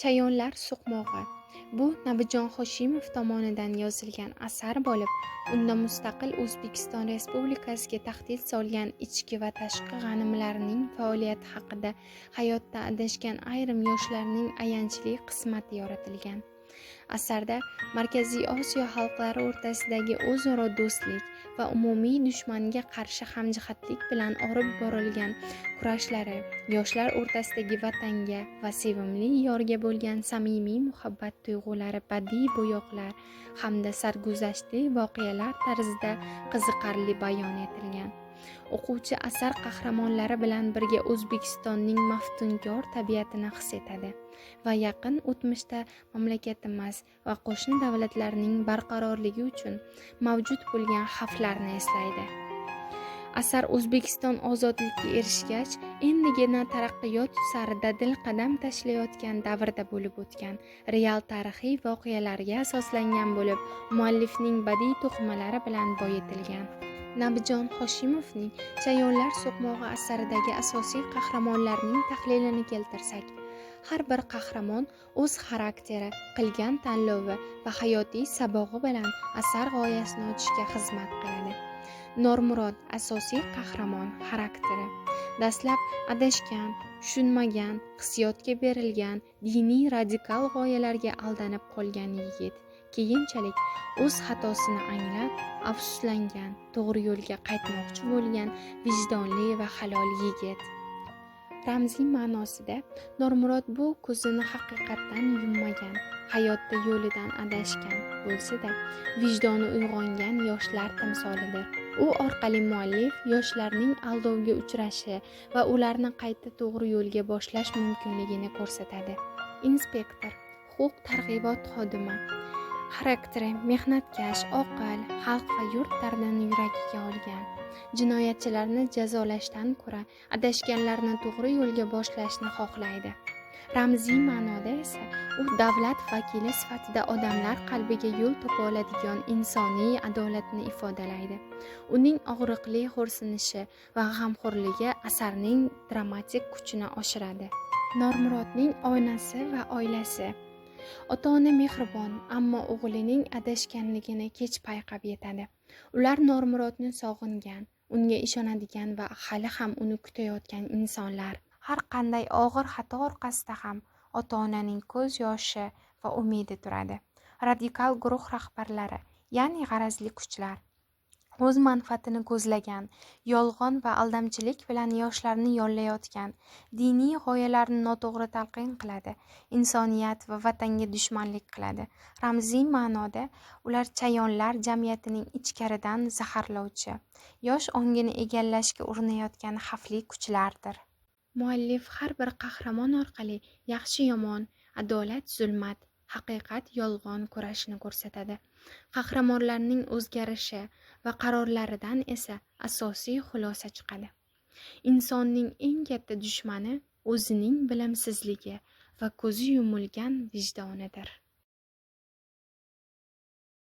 Chayonlar so'qmog'i. Bu Nabijon Hoshimov tomonidan yozilgan asar bo'lib, unda mustaqil O'zbekiston Respublikasiga tahdid solgan ichki va tashqi g'animlarning faoliyati haqida hayotda adashgan ayrim yoshlarning ayanchli qismati yoritilgan. Asarda Markaziy Osiyo xalqlari o'rtasidagi o'zaro do'stlik va umumiy dushmanga qarshi hamjihatlik bilan olib borilgan kurashlari, yoshlar o'rtasidagi vatanga va sevimli yorga bo'lgan samimiy muhabbat tuyg'ulari badiiy bo'yoqlar hamda sarguzashtli voqealar tarzida qiziqarli bayon etilgan. O'quvchi asar qahramonlari bilan birga O'zbekistonning maftunkor tabiatini his etadi va yaqin o'tmishda mamlakatimiz va qo'shni davlatlarning barqarorligi uchun mavjud bo'lgan xavflarni eslaydi. Asar O'zbekiston ozodlikka erishgach, endigina taraqqiyot sari dadil qadam tashlayotgan davrda bo'lib o'tgan real tarixiy voqealarga asoslangan bo'lib, muallifning badiiy to'qimalari bilan boyitilgan. Nabijon Hoshimovning Chayonlar so'qmog'i asaridagi asosiy qahramonlarning tahlilini keltirsak, har bir qahramon o'z xarakteri, qilgan tanlovi va hayotiy sabog'i bilan asar g'oyasini ochishga xizmat qiladi. Normurod asosiy qahramon xarakteri. Dastlab adashgan, tushunmagan, hissiyotga berilgan, diniy radikal g'oyalarga aldanib qolgan yigit. Keyinchalik o'z xatosini anglab, afsuslangan, to'g'ri yo'lga qaytmoqchi bo'lgan vijdonli va halol yigit. Ramziy ma'nosida Normurod bu ko'zini haqiqatdan yummagan, hayotda yo'lidan adashgan bo'lsa-da, vijdoni uyg'ongan yoshlar timsolidir. U orqali muallif yoshlarning aldovga uchrashi va ularni qayta to'g'ri yo'lga boshlash mumkinligini ko'rsatadi. Inspektor, huquq targ'ibot xodimi. Xarakteri mehnatkash, oqil, xalq va yurt dardini yuragiga olgan. Jinoyatchilarni jazolashdan ko'ra adashganlarni to'g'ri yo'lga boshlashni xohlaydi. Ramziy ma'noda esa u davlat vakili sifatida odamlar qalbiga yo'l topa oladigan insoniy adolatni ifodalaydi. Uning og'riqli xo'rsinishi va g'amxo'rligi asarning dramatik kuchini oshiradi. Normurodning onasi va oilasi. Ota-ona mehribon, ammo o'g'lining adashganligini kech payqab yetadi. Ular Normurodni sog'ingan, unga ishonadigan va hali ham uni kutayotgan insonlar. Har qanday og'ir xato orqasida ham ota-onaning ko'z yoshi va umidi turadi. Radikal guruh rahbarlari, ya'ni g'arazli kuchlar, o'z manfaatini ko'zlagan, yolg'on va aldamchilik bilan yoshlarni yollayotgan, diniy g'oyalarni noto'g'ri talqin qiladi, insoniyat va vatanga dushmanlik qiladi. Ramziy ma'noda ular chayonlar jamiyatining ichkaridan zaharlovchi, yosh ongini egallashga urinayotgan xavfli kuchlardir. Muallif har bir qahramon orqali yaxshi-yomon, adolat-zulmat, haqiqat yolg'on kurashini ko'rsatadi. Qahramonlarning o'zgarishi va qarorlaridan esa asosiy xulosa chiqadi. Insonning eng katta dushmani o'zining bilimsizligi va ko'zi yumilgan vijdonidir.